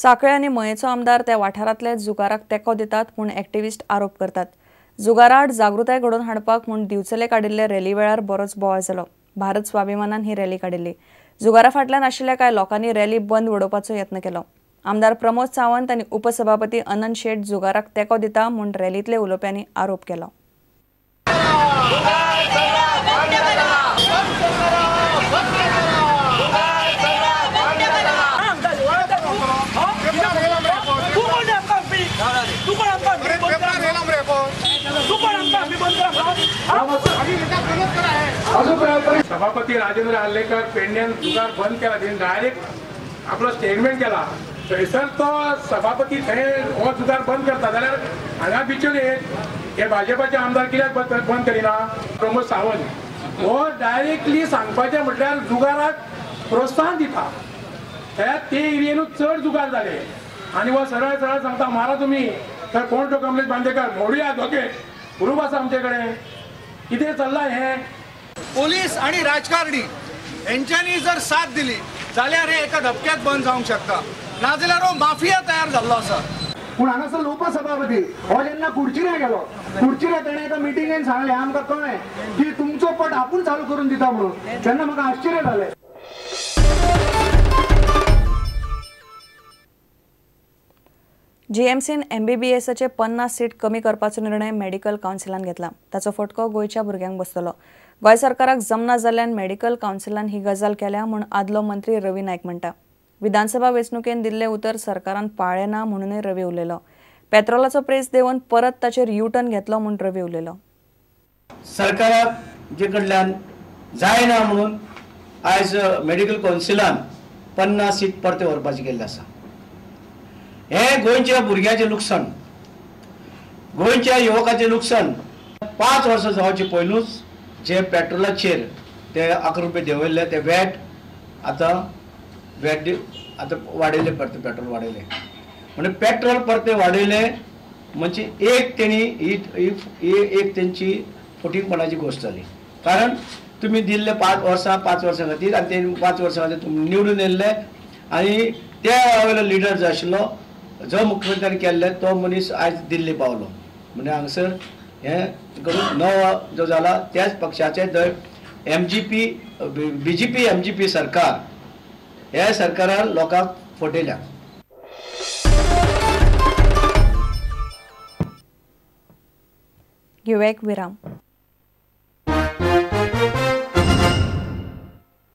साखळे आनी मयेचो आमदार त्या वाठारांतले जुगाराक तेंको दितात म्हूण एक्टिविस्ट आरोप करतात. जुगाराआड जागृताय घडोवन हाडपाक म्हूण दिवचले काडिल्ले रॅली वेळार बरोच बोवाळ जालो. भारत स्वाभिमानान ही रॅली काडिल्ली. जुगारा फाटल्यान आशिल्ल्या कांय लोकांनी रॅली बंद उडोवपाचो यत्न केलो. आमदार प्रमोद सावंत आनी उपसभापती अनंत शेट जुगाराक तेंको दिता म्हूण रॅलींतले उलोवप्यांनी आरोप केलो. सभापती राजेंद्र आर्लेकर पेडण्यान जुगार बंद केला, तेणी डायरेक्ट आपलो स्टेटमेंट केला. थंयसर तो सभापती थंय हो जुगार बंद करता जाल्यार हांगा बिचोले हे भाजपाचे आमदार कित्याक बंद करिना? प्रमोद सावंत हो डायरेक्टली सांगपाचें म्हटल्यार जुगाराक प्रोत्साहन दिता. ते एरियेनूच चड जुगार जाले आनी हो सरळ सरळ सांगता मारा तुमी तर कोण तो कमलेश बांदेकर मोडुया धोके प्रूफ आसा आमचे कडेन. कितें चल्लां हें? पोलीस आणि राजकारणी हेंच्यांनी जर साथ दिली जाल्यार हे एका धपक्यात बंद जावंक शकता, नाजाल्यार हो माफिया तयार जाल्लो आसा. पूण हांगासर उपसभापती हो जेन्ना खुर्चीर गेलो, खुर्चीर तेणें एका मिटिंगेन सांगलें आमकां कळ्ळें की तुमचो पट आपूण चालू करून दिता म्हणून, तेन्ना म्हाका आश्चर्य जालें. जीएमसीन एमबीबीएसाचे 50 सीट कमी करपाचो निर्णय मेडिकल कावन्सिलान घेतला. ताचो फटको गोंयच्या भुरग्यांक बसतलो. गोंय सरकाराक जमना जाल्ल्यान मेडिकल कावन्सिलान ही गजाल केल्या म्हूण आदलो मंत्री रवी नायक म्हणटा. विधानसभा वेंचणुकेन दिल्लें उतर सरकारान पाळ्ळें ना म्हणूनय रवी उलयलो. पेट्रोलाचो प्रेस देंवोवन परत ताचेर यू टर्न घेतलो म्हूण रवी उलयलो. सरकाराक जे कडल्यान जायना म्हणून आयज मेडिकल कावन्सिलान 50 सीट परते व्हरपाचें केल्लें आसा. हे गोंयच्या भुरग्याचें लुकसाण, गोंयच्या युवकाचें लुकसाण. 5 वर्सां जावचे पयलूच जे पेट्रोलाचेर ते 11 रुपये देंवयल्ले ते वॅट आतां वॅट आतां वाडयले, परते पेट्रोल वाडयले. म्हणजे पेट्रोल परते वाडयले म्हणजे एक तेणी ही एक तेंची फटींगपणाची गोश्ट जाली. कारण तुमी दिल्ले 5 वर्सां 5 वर्सां खातीर आनी ते 5 वर्सां खातीर तुमी निवडून येयल्ले आनी त्या वयलो लिडर जो आशिल्लो जो मुख्यमंत्र्यान केल्ले तो मनीस आयज दिल्ली पावलो. म्हणजे हांगसर हें करून नवो जो जाला त्याच पक्षाचे the MGP BJP MGP सरकार ह्या सरकारान लोकांक फटयल्या. घेवया एक विराम.